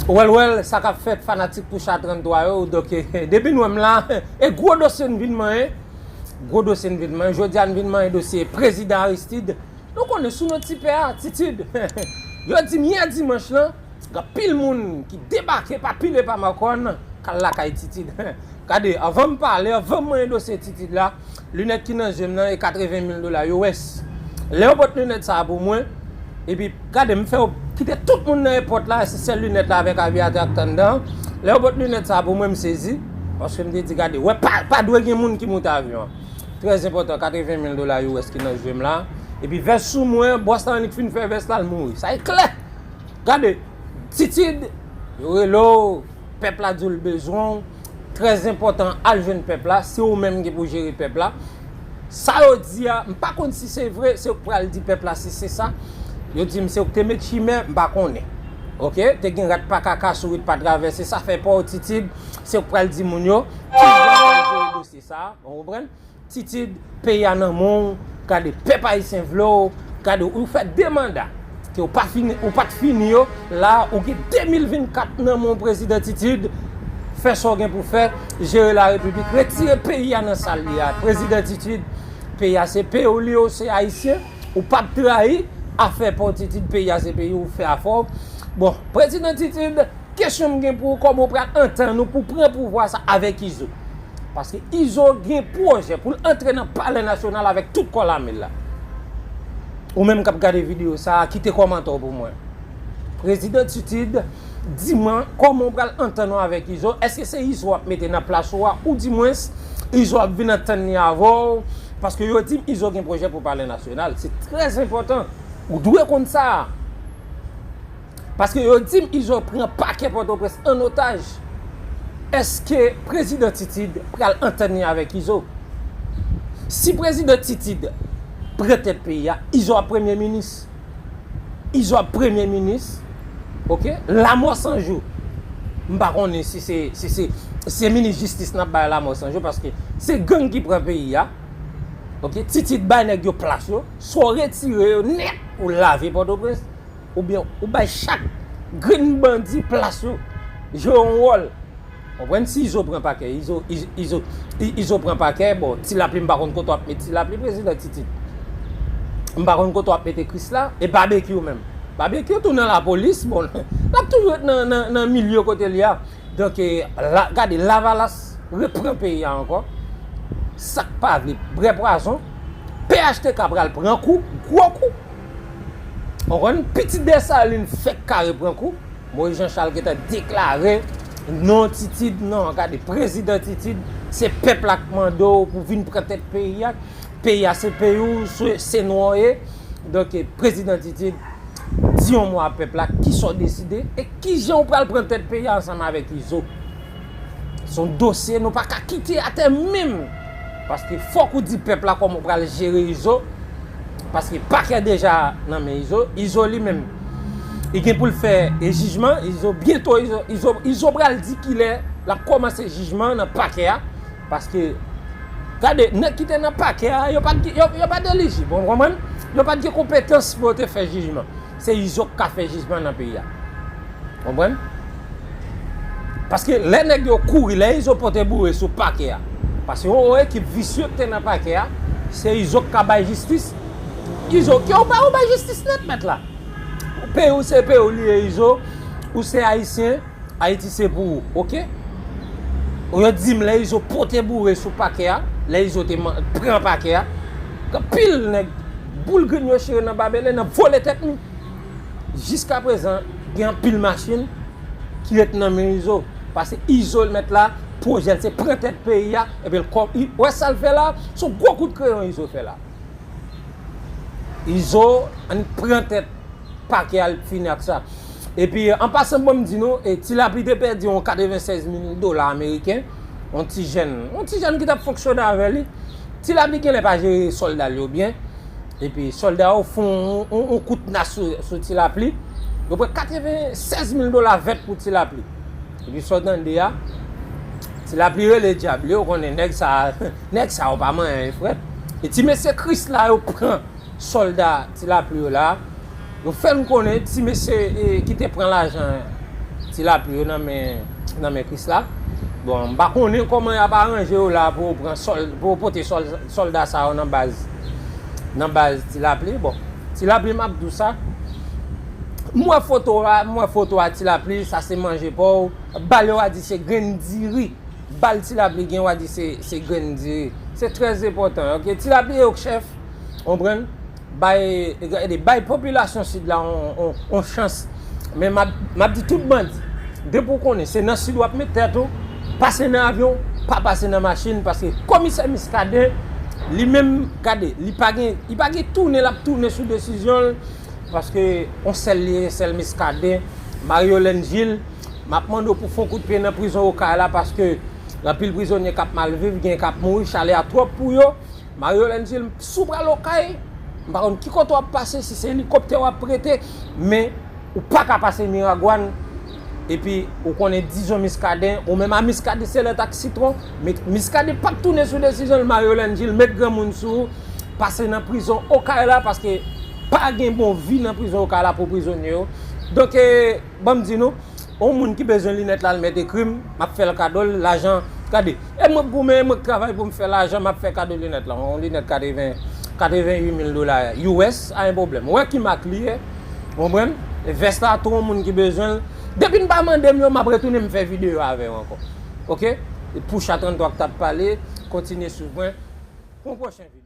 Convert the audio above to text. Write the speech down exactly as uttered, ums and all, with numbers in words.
Well, well, sa k ap fèt, fanatik Poucha trannntwa yo. Donk, depi nou wè m la, e gwo dosye n vin manyen. Gwo dosye n vin manyen. Jodi a n vin manyen dosye Prezidan Aristide. Nou konnen sou non ti pè a, Titid. Yo di m yè dimanch lan, gen anpil moun ki debake pa pile pa makòn, k al lakay Titid. Gade, anvan m pale, anvan m manyen dosye Titid la, linèt ki nan je m nan e katreven mil dola U S. Lè yo pot linèt sa a pou mwen, epi gade, m fè yo kite tout moun nan èpòt la, se sèl linèt la avèk avyatè ak t anndan. Lè yo pot linèt sa a pou mwen, m sezi, paske m te di, gade, wè, pa, pa dwe gen moun ki moute avyon an. Trè enpòtan, katreven mil dola U S ki nan je m la. Epi vès sou mwen, bòs la annik fin fè vès la, l mouri. Sa e klè! Gade, Titid, yo rele w, pèp la di w l bezwen w. Trè enpòtan, al jwenn pèp la, se ou menm ki pou jere pèp la. Sa yo di a, m pa konn si se vre, se ou k pral di pèp la si se sa. Yo di m se ou k te met chimè, m pa konnen. Oke, te gen rat pa kaka, sourit pa travèse, sa fè pa w Titid, se ou k pral di moun yo, kijan w pral jere dosye sa a, w konprann? Titid, peyi a nan men w, gade pèp ayisyen vle w, gade ou fè de manda, ke ou pa fini, ou pa t fini yo, la ou gen de mil vennkat nan men w prezidan Titid, fè sa w gen pou fè, jere la repiblik, retire peyi a nan sa l ye a, prezidan Titid, peyi a se peyi w li ye, ou se ayisyen, ou p ap trayi, afè pa w Titid, peyi a se peyi w, fè afè w, bon, prezidan Titid, kesyon m gen pou ou, kòman w pral antann ou pou pran pouvwa sa avèk Izo? Paske Izo gen pwojè pou l antre nan palè nasyonal avèk tout kò lame l la. Ou menm k ap gade videyo sa a, kite kòmantè w pou mwen. Prezidan Titid, di mwen kòman w pral antann ou avèk Izo? Èske se Izo w ap mete nan plas ou a? Oudimwens, Izo ap vin antann li avè w? Paske yo di m Izo gen pwojè pou palè nasyonal. Se trè enpòtan. Ou dwe konn sa a. Paske yo di m Izo pran pakè Pòtoprens an otaj. Èske prezidan Titid pral antann li avèk Izo? Si prezidan Titid pran tèt peyi a, Izo ap premye minis. Izo ap premye minis. Oke? Lamò san jou. M pa konnen si se, si se, se minis jistis n ap bay Lamò san jou, paske se gang ki pran peyi a. Oke? Titid bay nèg yo plas yo. Swa w retire yo nèt, ou lave Pòtoprens. Oubyen ou bay chak grenn bandi plas yo jwe yon wòl. Konprann? Si Izo pran pakè, Izo, Izo, Izo, I- Izo pran pakè, bon, Ti Lapli, m pa konn kote w ap met Ti Lapli, prezidan Titid. M pa konn kote w ap mete Krisla, e Babekyou menm. Babekyou tou nan lapolis, bon, l ap toujou ret nan, nan, nan milye kote l ye a. Donk, eh, la, gade, Lavalas repran peyi a ankò. Sa k pa vle, brè pwazon. P H T K pral pran kou, gwo kou. Ou konprann? Pitit Desalin fèk kare pran kou. Moyiz Jan Chal gentan deklare, non Titid, non, gade, prezidan Titid, se pèp la k mande w pou vin pran tèt peyi a. Peyi a se peyi w, se, se nwa w ye. Donk, prezidan Titid, di yon mo a pèp la, kisa w deside, e kijan w pral pran tèt peyi a ansanm avèk Izo. Se yon dosye nou pa ka kite atè menm. Paske fòk ou di pèp la kòman w pral jere Izo. Paske pakè deja nan men Izo. Izo li menm, li gen pou l fè e jijman. Izo, byento, Izo, Izo, Izo pral di kilè l ap kòmanse jijman nan pakè a. Paske, gade, nèg ki te nan pakè a, yo pa t, yo, yo pa t elijib, ou konprann? Yo pa t gen konpetans pou yo te fè jijman. Se Izo k ka fè jijman nan peyi a. Konprann? Paske lè nèg yo kouri, lè Izo pote boure sou pakè a, paske yon ekip visye k te nan pakè a, se Izo k ka bay jistis. Izo, ke w bay, ou bay jistis nèt, mèt la. Peyi w se peyi w li ye, Izo, ou se ayisyen, Ayiti se pou ou, oke? Yo di m lè Izo pote boure sou pakè a, lè Izo te man- pran pakè a, gen anpil nèg boul grenn yo chire nan babele, nan vole tèt nou. Jiskaprezan, gen anpil machin ki ret nan men Izo. Paske Izo l mèt la, pwojè l se pran tèt peyi a, epi l kò-, i- wè sa l fè la, se yon gwo kout kreyon Izo fè la. Izo, ann pran tèt pakè a, l fini ak sa. Epi, an pasan, ban m di nou, e, Ti Lapli te pèdi yon katrevennsèz mil dola ameriken, yon ti jèn, yon ti jèn ki t ap fonksyone avè li. Ti Lapli genlè pa jere sòlda l yo byen. Epi sòlda yo fè yon, yon, yon kout nas sou, sou Ti Lapli. Yo pran katrevennsèz mil dola vèt pou Ti Lapli. Epi sa w tande a, Ti Lapli rele dyab li, ou konnen nèg sa, nèg sa yo pa manyen, frè. E ti mesye Krisla yo pran sòlda Ti Lapli yo la, yo fè n konnen ti mesye, e, ki te pran lajan, Ti Lapli yo nan men, nan men Krisla. Bon, m pa konnen kòman y ap aranje yo la pou yo pran sòl, pou yo pote sòl, sòlda sa yo nan baz, nan baz Ti Lapli. Bon, Ti Lapli, m ap di w sa. M wè foto a, m wè foto a Ti Lapli, sa se manje pa w. Bal yo a di se grenn diri. Bal Ti Lapli gen, w a di se, se grenn diri. Se trè enpòtan, oke? Ti Lapli e yo k chèf, konprann? Bay, gade, bay popilasyon Sid la on, on, on chans. Men m ap, m ap di tout bandi, depi w konnen se nan Sid w ap met tèt ou, pase nan avyon, pa pase nan machin, paske komisè Miskaden, li menm, gade, li pa gen, li pa gen tounen, l ap tounen sou desizyon l, paske on sèl li ye, sèl Miskaden, Mario Lène Gilles, m ap mande w pou fè on kout pye nan prizon Okay la, paske anpil prizonye k ap mal viv, gen k ap mouri, chalè a twòp pou yo. Mario Lène Gilles, si w pral Okay, m pa konn ki kote w ap pase, si se elikoptè w ap prete, men ou pa ka pase Miragwàn, epi ou konnen dizon Miskaden, ou menm a Miskaden se lèt ak sitwon, men Miskaden p ap tounen sou desizyon l, Mario Lène Gilles, met granmoun sou ou, pase nan prizon Okay la, paske pa gen bon vi nan prizon Okay la pou prizonye yo. Donk, eh, ban m di nou, yon moun ki bezwen linèt la, l mèt ekri m, m ap fè l kado l, lajan, gade, e mwen k goumen, e mwen k travay pou m fè lajan, m ap fè kado linèt la, yon linèt katreven, katreven uit mil dola U S, a yon pwoblèm. Wè ki mak li ye, konprann? E vès la tou, yon moun ki bezwen l, depi n pa mande m yo, m ap retounen m fè videyo avè yo ankò. Oke? E Poucha trannntwa k t ap pale, kontinye swiv mwen pou yon pwochen videyo.